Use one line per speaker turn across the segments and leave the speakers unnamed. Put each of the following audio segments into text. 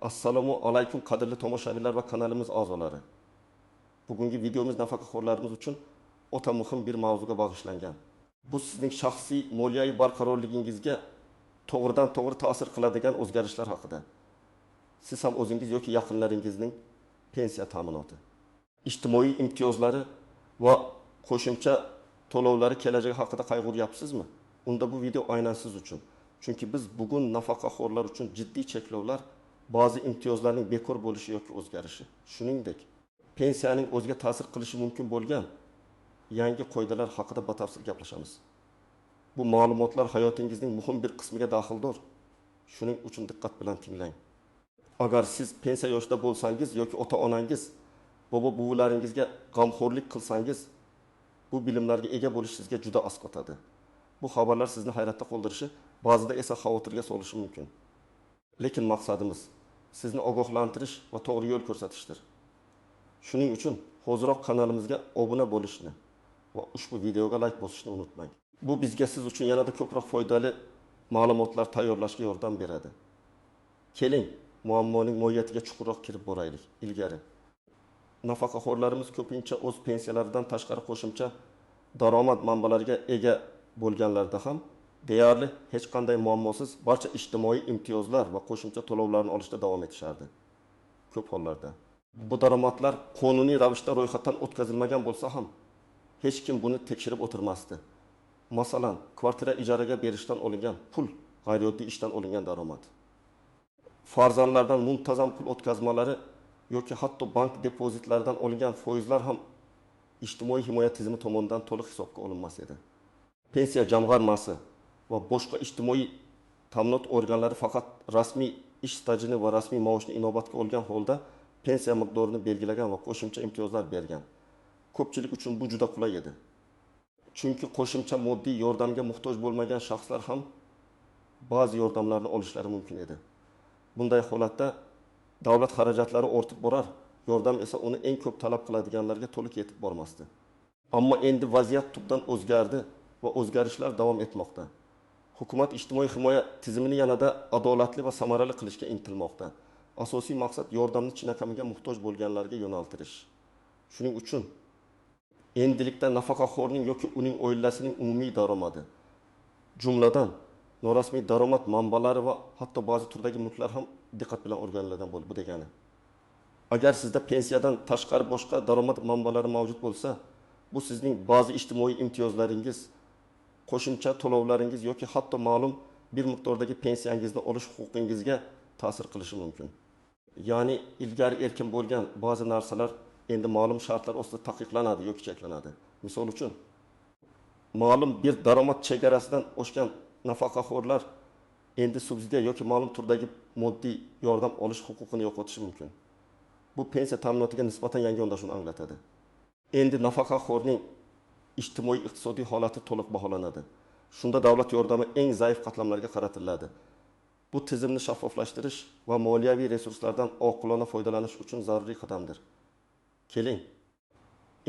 Assalomu alaykum qadrli tomoshabinlar va kanalimiz a'zolari. Bugungi videomiz nafaqaxo'rlarimiz uchun o'ta muhim bir mavzuga bag'ishlangan. Bu sizning shaxsiy moliyaviy barqarorligingizga to'g'ridan to'g'ri ta'sir qiladigan o'zgarishlar haqida. Siz ham o'zingiz yoki yaqinlaringizning pensiya ta'minoti, ijtimoiy imtiyozlari va qo'shimcha to'lovlari kelajagi haqida qayg'uryapsizmi? Unda bu video aynan siz uchun. Chunki biz bugun nafaqaxo'rlar uchun jiddiy cheklovlar, ba'zi imtiyozlarning bekor bo'lishi yoki o'zgarishi, shuningdek, pensiyaning o'ziga ta'sir qilishi mumkin bo'lgan yangi qoidalar haqida batafsil gaplashamiz. Bu ma'lumotlar hayotingizning muhim bir qismiga daxldor. Shuning uchun diqqat bilan tinglang. Agar siz pensiya yoshida bo'lsangiz yoki ota-onangiz, bobo-buvilaringizga g'amxo'rlik qilsangiz, bu bilimlarga ega bo'lish sizga juda asqotadi. Bu xabarlar sizni hayratda qoldirishi, ba'zida esa xavotirga solishi mumkin. Lekin maqsadimiz sizni ogohlantirish va to'g'ri yo'l ko'rsatishdir. Shuning uchun hoziroq kanalimizga obuna bo'lishni va ushbu videoga like bosishni unutmang. Bu bizga siz uchun yanada ko'proq foydali ma'lumotlar tayyorlashga yordam beradi. Keling, muammoning mohiyatiga chuqurroq kirib boraylik. Ilgari nafaqaxo'rlarimiz ko'pincha o'z pensiyalaridan tashqari qo'shimcha daromad manbalariga ega bo'lganlarda ham deyarli hech qanday muammosiz barcha ijtimoiy imtiyozlar va qo'shimcha to'lovlarni olishda davom etishardi. Ko'p hollarda bu daromadlar qonuniy ravishda ro'yxatdan o'tkazilmagan bo'lsa ham hech kim buni tekshirib o'tirmasdi. Masalan, kvartira ijaraga berishdan olingan pul g'ayrioddiy ishdan olingan daromad, farzandlardan muntazam pul o'tkazmalari yoki hatto bank depozitlaridan olingan foizlar ham ijtimoiy himoya tizimi tomonidan to'liq hisobga olinmas edi. Pensiya jamg'armasi va boshqa ijtimoiy ta'minot organlari faqat rasmiy ish stajini va rasmiy maoshni inobatga olgan holda pensiya miqdorini belgilagan va qo'shimcha imtiyozlar bergan. Ko'pchilik uchun bu juda qulay edi. Chunki qo'shimcha moddiy yordamga muhtoj bo'lmagan shaxslar ham ba'zi yordamlarni olishlari mumkin edi. Bunday holatda davlat xarajatlari ortib borar, yordam esa uni eng ko'p talab qiladiganlarga to'liq yetib bormasdi. Ammo endi vaziyat tubdan o'zgardi va o'zgarishlar davom etmoqda. Hukumat ijtimoiy himoya tizimini yanada adolatli va samarali qilishga intilmoqda. Asosiy maqsad yordamni chinakamiga muhtoj bo'lganlarga yo'naltirish. Shuning uchun endilikda nafaqaxo'rning yoki uning oilasining umumiy daromadi, jumladan norasmiy daromad manbalari va hatto ba'zi turdagi mulklar ham diqqat bilan o'rganiladigan bo'ldi. Bu degani, agar sizda pensiyadan tashqari boshqa daromad manbalari mavjud bo'lsa, bu sizning ba'zi ijtimoiy imtiyozlaringiz, qo'shimcha to'lovlaringiz yoki hatto ma'lum bir miqdordagi pensiyangizni olish huquqingizga ta'sir qilishi mumkin. Ya'ni ilgari erkin bo'lgan ba'zi narsalar endi ma'lum shartlar ostida taqiqlanadi yoki cheklanadi. Misol uchun, ma'lum bir daromad chegarasidan oshgan nafaqaxo'rlar endi subsidiya yoki ma'lum turdagi moddiy yordam olish huquqini yo'qotishi mumkin. Bu pensiya ta'minotiga nisbatan yangi yondashuvni anglatadi. Endi nafaqaxo'rning ijtimoiy iqtisodiy holati to'liq baholanadi. Shunda davlat yordami eng zaif qatlamlarga qaratiladi. Bu tizimni shaffoflashtirish va moliyaviy resurslardan oqilona foydalanish uchun zaruriy qadamdir. Keling,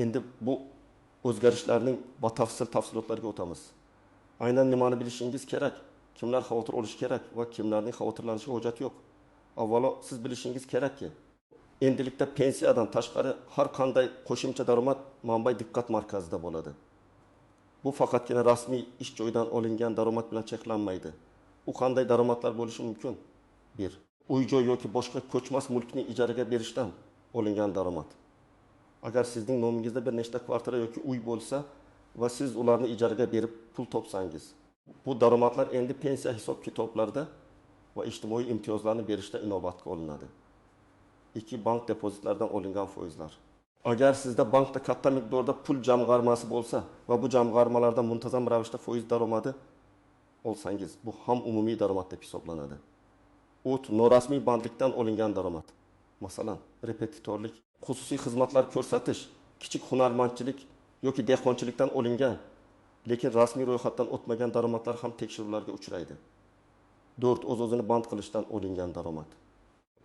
endi bu o'zgarishlarning batafsil tafsilotlariga o'tamiz. Aynan nimani bilishingiz kerak, kimlar xavotir olishi kerak va kimlarning xavotirlanishiga hojat yo'q. Avvalo siz bilishingiz kerakki, endilikda pensiyadan tashqari har qanday qo'shimcha daromad manbai diqqat markazida bo'ladi. Bu faqatgina rasmiy ish joyidan olingan daromad bilan cheklanmaydi. U qanday daromadlar bo'lishi mumkin? 1. Uy-joy yoki boshqa ko'chmas mulkni ijaraga berishdan olingan daromad. Agar sizning nomingizda bir nechta kvartira yoki uy bo'lsa va siz ularni ijaraga berib pul topsangiz, bu daromadlar endi pensiya hisob-kitoblarida va ijtimoiy imtiyozlarni berishda inobatga olinadi. 2. Bank depozitlaridan olingan foizlar. Agar sizda bankda katta miqdorda pul jamg'armasi bo'lsa va bu jamg'armalardan muntazam ravishda foiz daromadi olsangiz, bu ham umumiy daromad deb hisoblanadi. 3. Norasmiy bandlikdan olingan daromad. Masalan, repetitorlik, xususiy xizmatlar ko'rsatish, kichik hunarmandchilik yoki dehqonchilikdan olingan, lekin rasmiy ro'yxatdan o'tmagan daromadlar ham tekshiruvlarga uchraydi. 4. O'z-o'zini band qilishdan olingan daromad.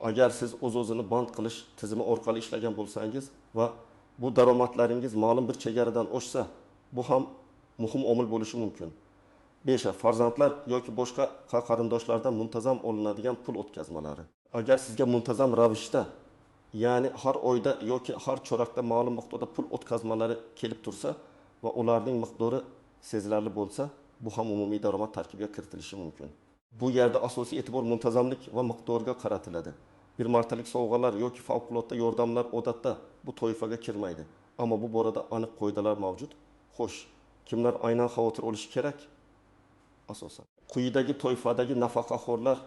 Agar siz o'z-o'zini band qilish tizimi orqali ishlagan bo'lsangiz va bu daromadlaringiz ma'lum bir chegaradan oshsa, bu ham muhim omil bo'lishi mumkin. 5. Farzandlar yoki boshqa qarindoshlardan muntazam olinadigan pul o'tkazmalari. Agar sizga muntazam ravishda, ya'ni har oyda yoki har chorakda ma'lum miqdorda pul o'tkazmalari kelib tursa va ularning miqdori sezilarli bo'lsa, bu ham umumiy daromad tarkibiga kiritilishi mumkin. Bu yerda asosiy e'tibor muntazamlik va miqdorga qaratiladi. Bir martalik sovg'alar yoki favqulodda yordamlar odatda bu toifaga kirmaydi. Ammo bu borada aniq qoidalar mavjud. Xo'sh, kimlar aynan xavotir olishi kerak? Asosan quyidagi toifadagi nafaqaxo'rlar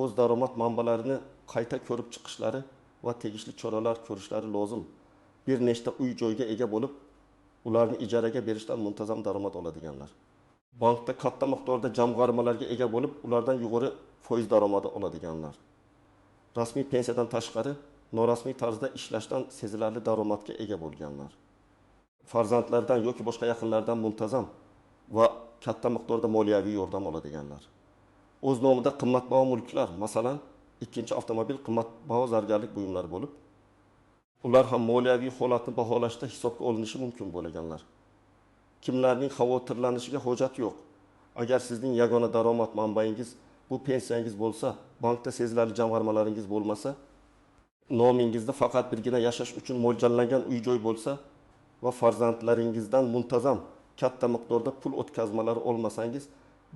o'z daromad manbalarini qayta ko'rib chiqishlari va tegishli choralar ko'rishlari lozim. Bir nechta uy joyga ega bo'lib, ularni ijaraga berishdan muntazam daromad oladiganlar. Bankda katta miqdorda jamg'armalarga ega bo'lib, ulardan yuqori foiz daromadi oladiganlar. Rasmiy pensiyadan tashqari norasmiy tarzda ishlashdan sezilarli daromadga ega bo'lganlar. Farzandlardan yoki boshqa yaqinlardan muntazam va katta miqdorda moliyaviy yordam oladiganlar. O'z nomida qimmatbaho mulklar, masalan, ikkinchi avtomobil, qimmatbaho zargarlik buyumlari bo'lib, ular ham moliyaviy holatni baholashda hisobga olinishi mumkin bo'lganlar. Kimlarning xavotirlanishiga hojat yo'q. Agar sizning yagona daromad manbaingiz bu pensiyangiz bo'lsa, bankda sezilarli jamg'armalaringiz bo'lmasa, nomingizda faqat birgina yashash uchun mo'ljallangan uy-joy bo'lsa va farzandlaringizdan muntazam katta miqdorda pul o'tkazmalari olmasangiz,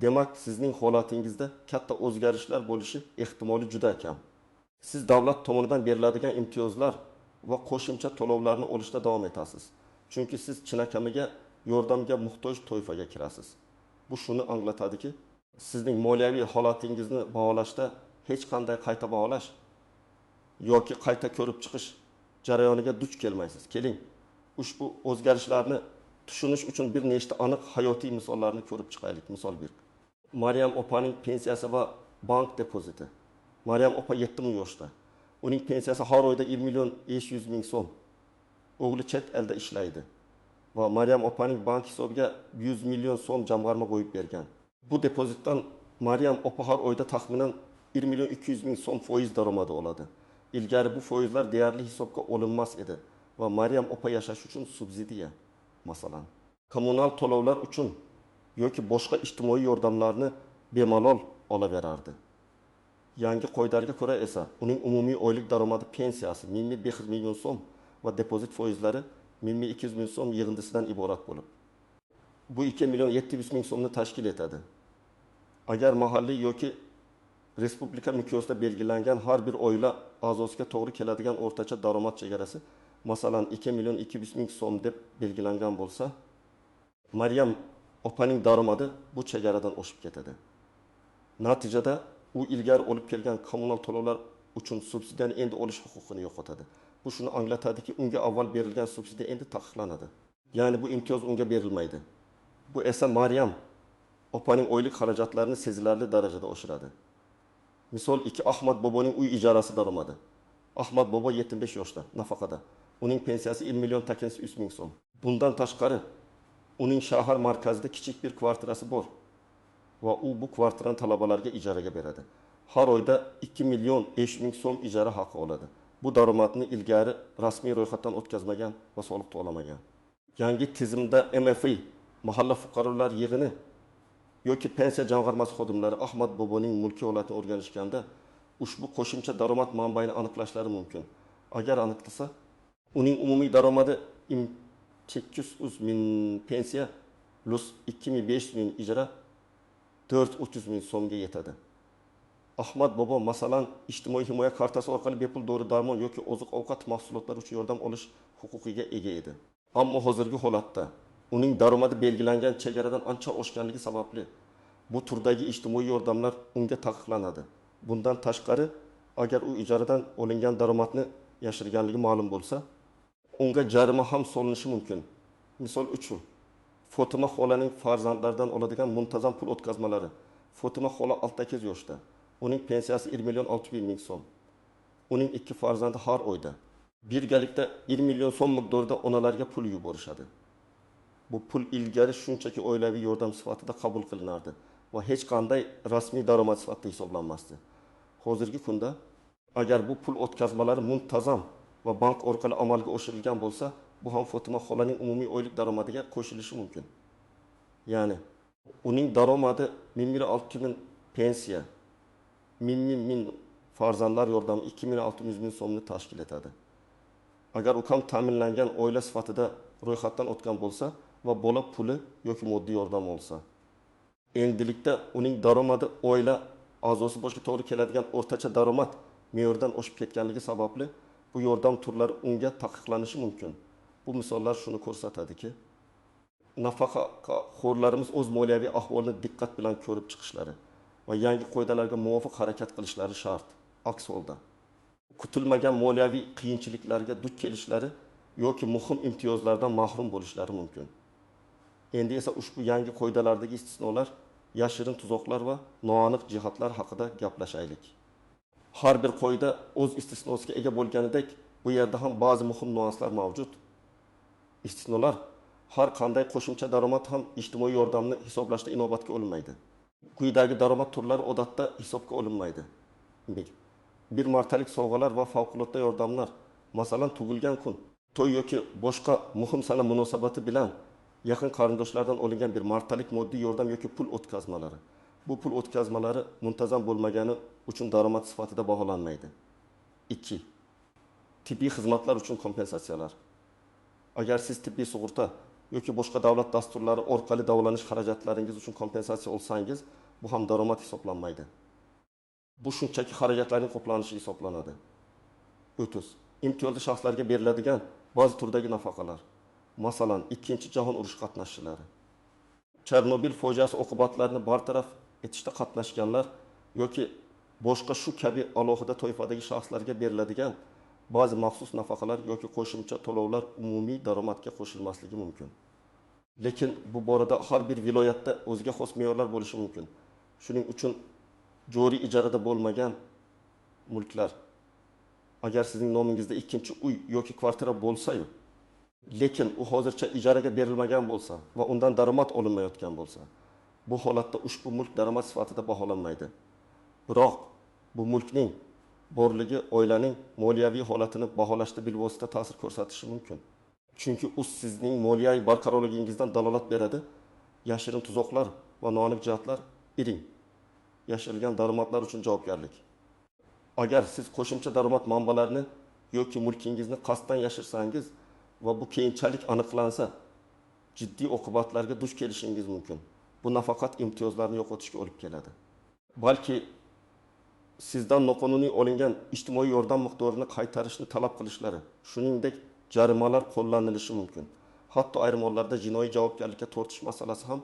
demak sizning holatingizda katta o'zgarishlar bo'lishi ehtimoli juda kam. Siz davlat tomonidan beriladigan imtiyozlar va qo'shimcha to'lovlarni olishda davom etasiz. Chunki siz chinakamiga yordamga muhtoj toifaga kirasiz. Bu shuni anglatadiki, sizning moliyaviy holatingizni baholashda hech qanday qayta baholash yoki qayta ko'rib chiqish jarayoniga duch kelmaysiz. Keling, ushbu o'zgarishlarni tushunish uchun bir nechta aniq hayotiy misollarni ko'rib chiqaylik. Misol 1. Maryam opaning pensiyasi va bank depoziti. Maryam opa 70 yoshda. Uning pensiyasi har oyda 1 million 500 ming so'm. O'g'li chet elda ishlaydi va Maryam opaning bank hisobiga 100 million so'm jamg'arma qo'yib bergan. Bu depozitdan Maryam opa har oyda taxminan 1 million 200 ming so'm foiz daromadi oladi. Ilgari bu foizlar deyarli hisobga olinmas edi va Maryam opa yashash uchun subsidiya, masalan, kommunal to'lovlar uchun yoki boshqa ijtimoiy yordamlarni bemalol olaverardi. Yangi qoidalarga ko'ra esa uning umumiy oylik daromadi pensiyasi 1500 million so'm va depozit foizlari 1200 ming so'm yig'indisidan iborat bo'lib, bu 2 million 700 ming so'mni tashkil etadi. Agar mahalliy yoki respublika miqyosida belgilangan har bir oila a'zosiga to'g'ri keladigan o'rtacha daromad chegarasi, masalan, 2 million 200 ming so'm deb belgilangan bo'lsa, Maryam opaning daromadi bu chegaradan oshib ketadi. Natijada u ilgari olib kelgan kommunal to'lovlar uchun subsidiyani endi olish huquqini yo'qotadi. Bu shuni anglatadiki, unga avval berilgan subsidiya endi taqiqlanadi. Ya'ni bu imtiyoz unga berilmaydi. Bu esa Maryam opaning oylik xarajatlarini sezilarli darajada oshiradi. Misol 2. Ahmad boboning uy ijarasi daromadi. Ahmad bobo 75 yoshda, nafaqada. Uning pensiyasi 1 million 800 ming so'm. Bundan tashqari, uning shahar markazida kichik bir kvartirasi bor va u bu kvartirani talabalarga ijaraga beradi. Har oyda 2 million 5 ming so'm ijara haqi oladi. Bu daromadni ilgari rasmiy ro'yxatdan o'tkazmagan va soliq to'lamagan. Yangi tizimda MFI, mahalla fuqarolar yig'ini yoki pensiya jamg'armasi xodimlari Ahmad boboning mulkiy holatini o'rganishganda ushbu qo'shimcha daromad manbaini aniqlashlari mumkin. Agar aniqlasa, uning umumiy daromadi 800 ming pensiya plus 2500 ming ijara 430 ming so'mga yetadi. Ahmad bobo masalan ijtimoiy himoya kartasi orqali bepul dori-darmon yoki oziq-ovqat mahsulotlari uchun yordam olish huquqiga ega edi. Ammo hozirgi holatda uning daromadi belgilangan chegaradan ancha oshganligi sababli bu turdagi ijtimoiy yordamlar unga taqiqlanadi. Bundan tashqari, agar u ijaradan olingan daromadni yashirganligi ma'lum bo'lsa, unga jarima ham solinishi mumkin. Misol uchun, Fotima xolaning farzandlaridan oladigan muntazam pul o'tkazmalari. Fotima xola 68 yoshda. Uning pensiyasi 1 million 600 ming so'm. Uning ikki farzandi har oyda birgalikda 1 million so'm miqdorida onalarga pul yuborishadi. Bu pul ilgari shunchaki oilaviy yordam sifatida qabul qilinardi va hech qanday rasmiy daromad sifatida hisoblanmasdi. Hozirgi kunda agar bu pul o'tkazmalari muntazam va bank orqali amalga oshirilgan bo'lsa, bu ham Fotima xolaning umumiy oylik daromadiga qo'shilishi mumkin. Ya'ni uning daromadi 1 million 600 ming pensiya, 1000 ming farzandlar yordami 2 600 ming so'mni tashkil etadi. Agar u kam ta'minlangan oila sifatida ro'yxatdan o'tgan bo'lsa va bola puli yoki moddiy yordam olsa. Endilikda uning daromadi oila a'zosi boshiga to'g'ri keladigan o'rtacha daromad me'yoridan oshib ketganligi sababli bu yordam turlari unga taqiqlanishi mumkin. Bu misollar shuni ko'rsatadiki, nafaqaxo'rlarimiz o'z moliyaviy ahvolini diqqat bilan ko'rib chiqishlari va yangi qoidalarga muvofiq harakat qilishlari shart. Aks holda kutilmagan moliyaviy qiyinchiliklarga duch kelishlari yoki muhim imtiyozlardan mahrum bo'lishlari mumkin. Endi esa ushbu yangi qoidalardagi istisnolar, yashirin tuzoqlar va noaniq jihatlar haqida gaplashaylik. Har bir qoida o'z istisnosiga ega bo'lganidek, bu yerda ham ba'zi muhim nuanslar mavjud. Istisnolar: har qanday qo'shimcha daromad ham ijtimoiy yordamni hisoblashda inobatga olinmaydi. Quyidagi daromad turlari odatda hisobga olinmaydi. Bir martalik sovg'alar va favqulodda yordamlar, masalan, tug'ilgan kun, to'y yoki boshqa muhim sana munosabati bilan yaqin qarindoshlardan olingan bir martalik moddiy yordam yoki pul o'tkazmalari. Bu pul o'tkazmalari muntazam bo'lmagani uchun daromad sifatida baholanmaydi. 2. Tibbiy xizmatlar uchun kompensatsiyalar. Agar siz tibbiy sug'urta yoki boshqa davlat dasturlari orqali davolanish xarajatlaringiz uchun kompensatsiya olsangiz, bu ham daromad hisoblanmaydi. Bu shunchaki xarajatlarning qoplanishi hisoblanadi. 30. Imtiyozli shaxslarga beriladigan ba'zi turdagi nafaqalar. Masalan, 2 jahon urushi qatnashchilari, Chernobil fojiasi oqibatlarini bartaraf etishda qatnashganlar yoki boshqa shu kabi alohida toifadagi shaxslarga beriladigan ba'zi maxsus nafaqalar yoki qo'shimcha to'lovlar umumiy daromadga qo'shilmasligi mumkin. Lekin bu borada har bir viloyatda o'ziga xos me'yorlar bo'lishi mumkin. Shuning uchun joriy ijarada bo'lmagan mulklar, agar sizning nomingizda ikkinchi uy yoki kvartira bo'lsa-yu, lekin u hozircha ijaraga berilmagan bo'lsa va undan daromad olinmayotgan bo'lsa, bu holatda ushbu mulk daromad sifatida baholanmaydi. Biroq bu mulkning borligi oilaning moliyaviy holatini baholashda bilvosita ta'sir ko'rsatishi mumkin. Chunki u sizning moliyaviy barqarorligingizdan dalolat beradi. Yashirin tuzoqlar va noaniq jihatlar iring. Yashirilgan daromadlar uchun javobgarlik. Agar siz qo'shimcha daromad manbalarini yoki mulkingizni qasddan yashirsangiz va bu keyinchalik aniqlansa, jiddiy oqibatlarga duch kelishingiz mumkin. Bu nafaqat imtiyozlarni yo'qotishga olib keladi, balki sizdan noqonuniy olingan ijtimoiy yordam miqdorini qaytarishni talab qilishlari, shuningdek jarimalar qo'llanilishi mumkin. Hatto ayrim hollarda jinoiy javobgarlikka tortish masalasi ham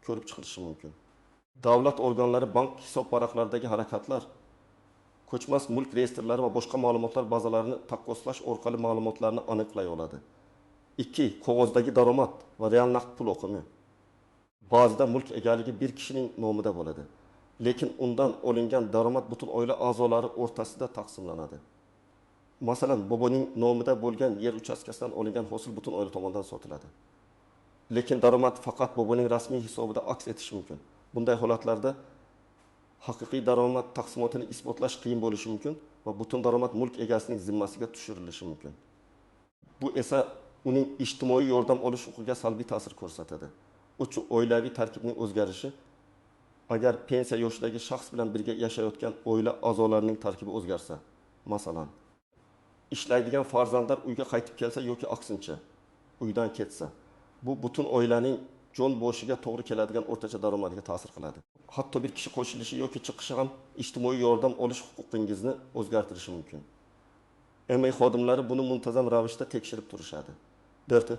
ko'rib chiqilishi mumkin. Davlat organlari bank hisob varaqlaridagi harakatlar, ko'chmas mulk reyestrlari va boshqa ma'lumotlar bazalarini taqqoslash orqali ma'lumotlarni aniqlay oladi. 2. Qog'ozdagi daromad va real naqd pul oqimi. Ba'zida mulk egaligi bir kishining nomida bo'ladi, lekin undan olingan daromad butun oila a'zolari o'rtasida taqsimlanadi. Masalan, boboning nomida bo'lgan yer uchastkasidan olingan hosil butun oila tomonidan sotiladi. Lekin daromad faqat boboning rasmiy hisobida aks etishi mumkin. Bunday holatlarda haqiqiy daromad taqsimotini isbotlash qiyin bo'lishi mumkin va butun daromad mulk egasining zimmasiga tushirilishi mumkin. Bu esa uning ijtimoiy yordam olish huquqiga salbiy ta'sir ko'rsatadi. 3. Oilaviy tarkibning o'zgarishi. Agar pensiya yoshidagi shaxs bilan birga yashayotgan oila a'zolarining tarkibi o'zgarsa, masalan, ishlaydigan farzandlar uyga qaytib kelsa yoki aksincha uydan ketsa, bu butun oilaning jon boshiga to'g'ri keladigan o'rtacha daromadiga ta'sir qiladi. Hatto bir kishi qo'shilishi yoki chiqishi ham ijtimoiy yordam olish huquqingizni o'zgartirishi mumkin. MA xodimlari buni muntazam ravishda tekshirib turishadi. 4.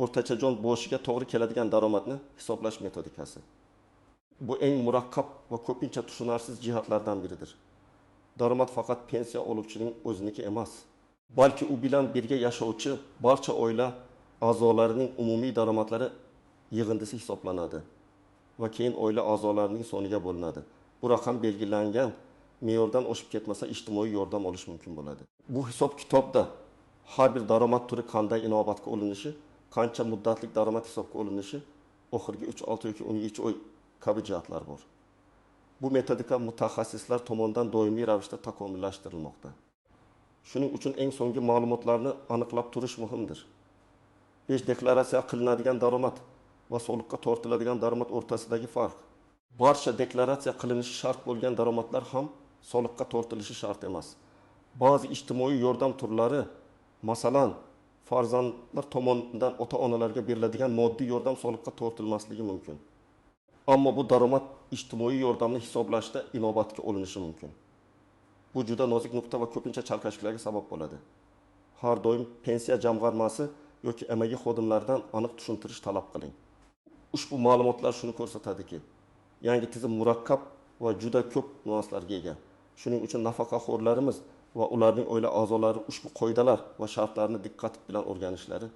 O'rtacha jon boshiga to'g'ri keladigan daromadni hisoblash metodikasi. Bu eng murakkab va ko'pincha tushunarsiz jihatlardan biridir. Daromad faqat pensiya oluvchining o'ziniki emas, balki u bilan birga yashovchi barcha oila a'zolarining umumiy daromadlari yig'indisi hisoblanadi va keyin oila a'zolarining soniga bo'linadi. Bu raqam belgilangan me'yordan oshib ketmasa ijtimoiy yordam olish mumkin bo'ladi. Bu hisob-kitobda har bir daromad turi qanday inobatga olinishi, qancha muddatlik daromad hisobga olinishi, oxirgi 3, 6 yoki 12 oy kabi jihatlar bor. Bu metodika mutaxassislar tomonidan doimiy ravishda takomillashtirilmoqda. Shuning uchun eng so'nggi ma'lumotlarni aniqlab turish muhimdir. 5. Deklaratsiya qilinadigan daromad va soliqqa tortiladigan daromad o'rtasidagi farq. Barcha deklaratsiya qilinishi shart bo'lgan daromadlar ham soliqqa tortilishi shart emas. Ba'zi ijtimoiy yordam turlari, masalan, farzandlar tomonidan ota-onalarga beriladigan moddiy yordam soliqqa tortilmasligi mumkin. Ammo bu daromad ijtimoiy yordamni hisoblashda inobatga olinishi mumkin. Bu juda nozik nuqta va ko'pincha chalkashliklarga sabab bo'ladi. Har doim pensiya jamg'armasi yoki MAG xodimlaridan aniq tushuntirish talab qiling. Ushbu ma'lumotlar shuni ko'rsatadiki, yangi tizim murakkab va juda ko'p nyuanslarga ega. Shuning uchun nafaqaxo'rlarimiz va ularning oila a'zolari ushbu qoidalar va shartlarni diqqat bilan o'rganishlari,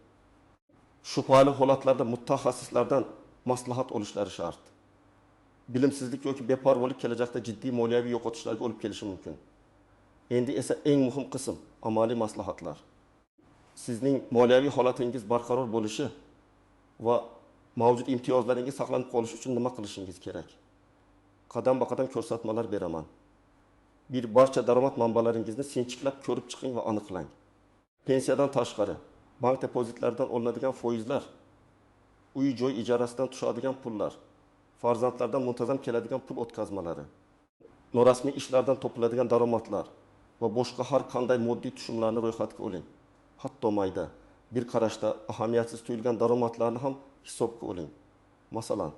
shubhali holatlarda mutaxassislardan maslahat olishlari shart. Bilimsizlik yoki beparvolik kelajakda jiddiy moliyaviy yo'qotishlarga olib kelishi mumkin. Endi esa eng muhim qism amaliy maslahatlar. Sizning moliyaviy holatingiz barqaror bo'lishi va mavjud imtiyozlaringiz saqlanib qolishi uchun nima qilishingiz kerak? Qadam-ba-qadam ko'rsatmalar beraman. Bir barcha daromad manbalaringizni sinchiklab ko'rib chiqing va aniqlang. Pensiyadan tashqari, bank depozitlaridan olinadigan foizlar, uy-joy ijarasidan tushadigan pullar, farzandlardan muntazam keladigan pul o'tkazmalari, norasmiy ishlardan topiladigan daromadlar va boshqa har qanday moddiy tushumlarni ro'yxatga oling. Hatto mayda, bir qarashda ahamiyatsiz tuyulgan daromadlarni ham hisobga oling. Masalan,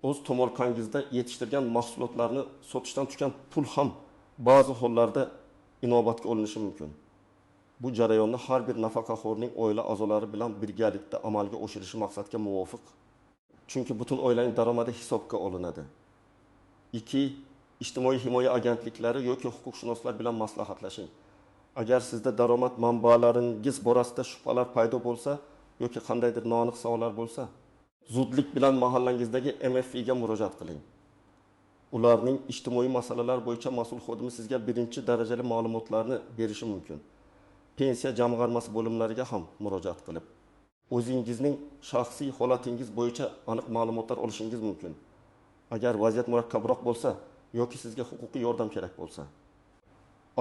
o'z tomorqangizda yetishtirgan mahsulotlarni sotishdan tushgan pul ham ba'zi hollarda inobatga olinishi mumkin. Bu jarayonni har bir nafaqaxo'rning oila a'zolari bilan birgalikda amalga oshirishi maqsadga muvofiq. Chunki butun oilaning daromadi hisobga olinadi. 2. Ijtimoiy himoya agentliklari yoki huquqshunoslar bilan maslahatlashing. Agar sizda daromad manbalaringiz borasida shubhalar paydo bo'lsa yoki qandaydir noaniq savollar bo'lsa, zudlik bilan mahallangizdagi MFIga murojaat qiling. Ularning ijtimoiy masalalar bo'yicha mas'ul xodimi sizga birinchi darajali ma'lumotlarni berishi mumkin. Pensiya jamg'armasi bo'limlariga ham murojaat qilib, o'zingizning shaxsiy holatingiz bo'yicha aniq ma'lumotlar olishingiz mumkin. Agar vaziyat murakkabroq bo'lsa yoki sizga huquqiy yordam kerak bo'lsa,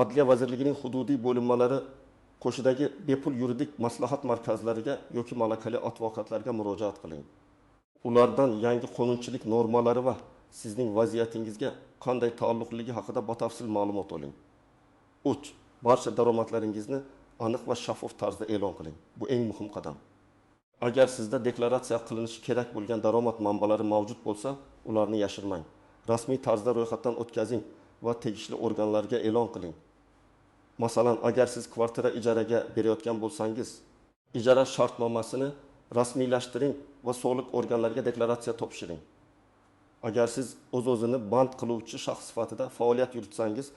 Adliya vazirligining hududiy bo'linmalari qo'shidagi bepul yuridik maslahat markazlariga yoki malakali advokatlarga murojaat qiling. Ulardan yangi qonunchilik normalari va sizning vaziyatingizga qanday taalluqligi haqida batafsil ma'lumot oling. 3. Barcha daromadlaringizni aniq va shaffof tarzda e'lon qiling. Bu eng muhim qadam. Agar sizda deklaratsiya qilinishi kerak bo'lgan daromad manbalari mavjud bo'lsa, ularni yashirmang. Rasmiy tarzda ro'yxatdan o'tkazing va tegishli organlarga e'lon qiling. Masalan, agar siz kvartira ijaraga berayotgan bo'lsangiz, ijara shartnomasini rasmiylashtiring va soliq organlariga deklaratsiya topshiring. Agar siz o'z-o'zini band qiluvchi shaxs sifatida faoliyat yuritsangiz,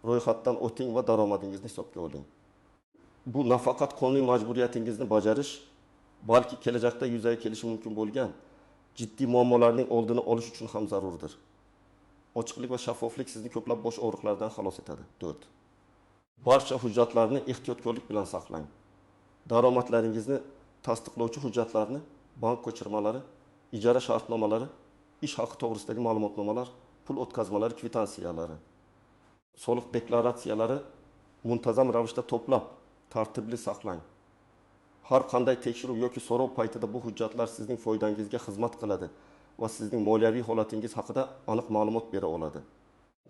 ro'yxatdan o'ting va daromadingizni hisobga oling. Bu nafaqat qonuniy majburiyatingizni bajarish, balki kelajakda yuzaga kelishi mumkin bo'lgan jiddiy muammolarning oldini olish uchun ham zarurdir. Ochiqlik va shaffoflik sizni ko'plab bosh og'riqlardan xalos etadi. 4. Barcha hujjatlarni ehtiyotkorlik bilan saqlang. Daromadlaringizni tasdiqlovchi hujjatlarni, bank ko'chirmalari, ijara shartnomalari, ish haqi to'g'risidagi ma'lumotnomalar, pul o'tkazmalari kvitantsiyalari, soliq deklaratsiyalari muntazam ravishda to'plab, tartibli saqlang. Har qanday tekshiruv yoki so'rov paytida bu hujjatlar sizning foydangizga xizmat qiladi va sizning moliyaviy holatingiz haqida aniq ma'lumot bera oladi.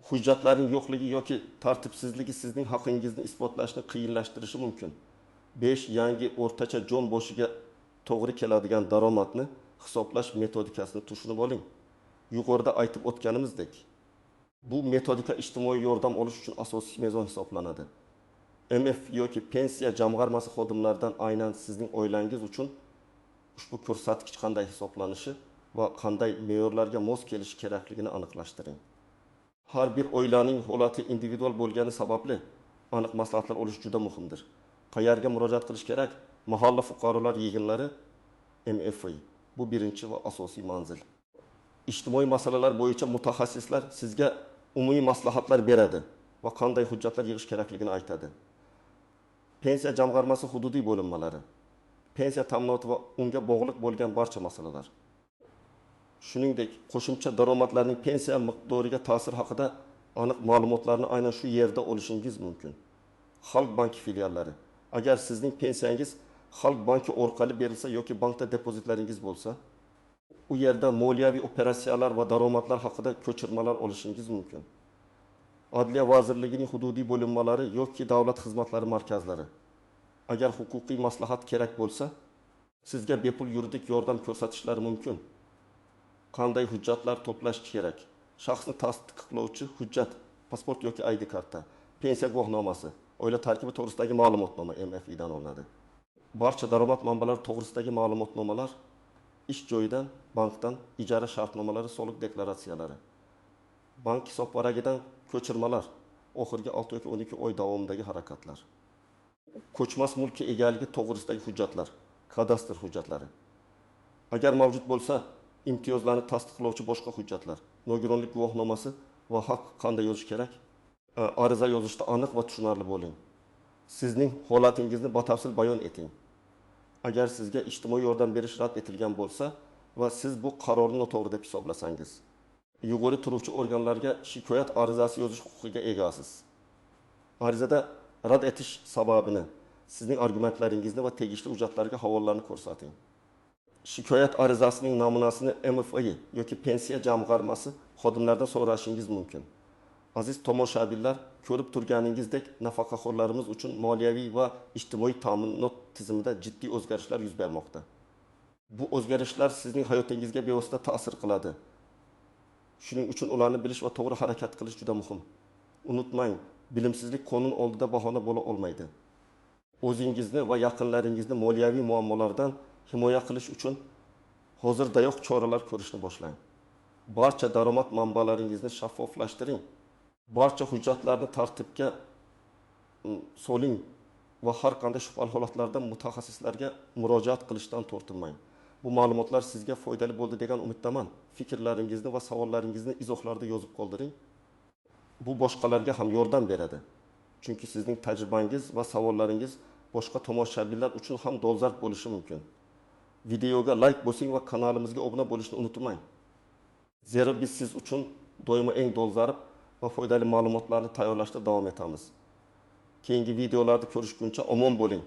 Hujjatlarning yo'qligi yoki tartibsizligi sizning haqingizni isbotlashni qiyinlashtirishi mumkin. 5. Yangi o'rtacha jon boshiga to'g'ri keladigan daromadni hisoblash metodikasini tushunib oling. Yuqorida aytib o'tganimizdek, bu metodika ijtimoiy yordam olish uchun asosiy mezon hisoblanadi. MF yoki pensiya jamg'armasi xodimlaridan aynan sizning oilangiz uchun ushbu ko'rsatkich qanday hisoblanishi va qanday me'yorlarga mos kelishi kerakligini aniqlashtiring. Har bir oilaning holati individual bo'lgani sababli aniq maslahatlar olish juda muhimdir. Qayerga murojaat qilish kerak? Mahalla fuqarolar yig'inlari MFI. Bu birinchi va asosiy manzil. Ijtimoiy masalalar bo'yicha mutaxassislar sizga umumiy maslahatlar beradi va qanday hujjatlar yig'ish kerakligini aytadi. Pensiya jamg'armasi hududiy bo'linmalari, pensiya ta'minoti va unga bog'liq bo'lgan barcha masalalar. Shuningdek, qo'shimcha daromadlarning pensiya miqdoriga ta'sir haqida aniq ma'lumotlarni aynan shu yerda olishingiz mumkin. Xalq banki filiallari. Agar sizning pensiyangiz Xalq banki orqali berilsa yoki bankda depozitlaringiz bo'lsa, u yerda moliyaviy operatsiyalar va daromadlar haqida ko'chirmalar olishingiz mumkin. Adliya vazirligining hududiy bo'linmalari yoki davlat xizmatlari markazlari. Agar huquqiy maslahat kerak bo'lsa, sizga bepul yuridik yordam ko'rsatishlari mumkin. Qanday hujjatlar to'plash kerak? Shaxsni tasdiqlovchi hujjat, pasport yoki ID karta, pensiya guvohnomasi, oila tarkibi to'g'risidagi ma'lumotnoma MFI dan olinadi. Barcha daromad manbalari to'g'risidagi ma'lumotnomalar ish joyidan, bankdan, ijara shartnomalari, soliq deklaratsiyalari, bank hisobvaragidan ko'chirmalar, oxirgi 6 yoki 12 oy davomidagi harakatlar. Ko'chmas mulkka egaligi to'g'risidagi hujjatlar, kadastr hujjatlari. Agar mavjud bo'lsa, imtiyozlarni tasdiqlovchi boshqa hujjatlar, nogironlik guvohnomasi va haq qanday yozish kerak? Ariza yozishda aniq va tushunarli bo'ling. Sizning holatingizni batafsil bayon eting. Agar sizga ijtimoiy yordam berish rad etilgan bo'lsa va siz bu qarorni noto'g'ri deb hisoblasangiz, yuqori turuvchi organlarga shikoyat arizasi yozish huquqiga egasiz. Arizada rad etish sababini, sizning argumentlaringizni va tegishli hujjatlarga havolalarni ko'rsating. Shikoyat arizasining namunasini MFI yoki pensiya jamg'armasi xodimlaridan so'rashingiz mumkin. Aziz tomoshabinlar, ko'rib turganingizdek, nafaqaxo'rlarimiz uchun moliyaviy va ijtimoiy ta'minot tizimida jiddiy o'zgarishlar yuz bermoqda. Bu o'zgarishlar sizning hayotingizga bevosita ta'sir qiladi. Shuning uchun ularni bilish va to'g'ri harakat qilish juda muhim. Unutmang, bilimsizlik qonun oldida bahona bo'la olmaydi. O'zingizni va yaqinlaringizni moliyaviy muammolardan himoya qilish uchun hozirdayoq choralar ko'rishni boshlang. Barcha daromad manbalaringizni shaffoflashtiring. Barcha hujjatlarni tartibga soling va har qanday shubhali holatlarda mutaxassislarga murojaat qilishdan tortinmang. Bu ma'lumotlar sizga foydali bo'ldi degan umiddaman. Fikrlaringizni va savollaringizni izohlarda yozib qoldiring. Bu boshqalarga ham yordam beradi. Chunki sizning tajribangiz va savollaringiz boshqa tomoshabinlar uchun ham dolzarb bo'lishi mumkin. Videoga like bosing va kanalimizga obuna bo'lishni unutmang. Zero biz siz uchun doimo eng dolzarb va foydali ma'lumotlarni tayyorlashda davom etamiz. Keyingi videolarda ko'rishguncha omon bo'ling.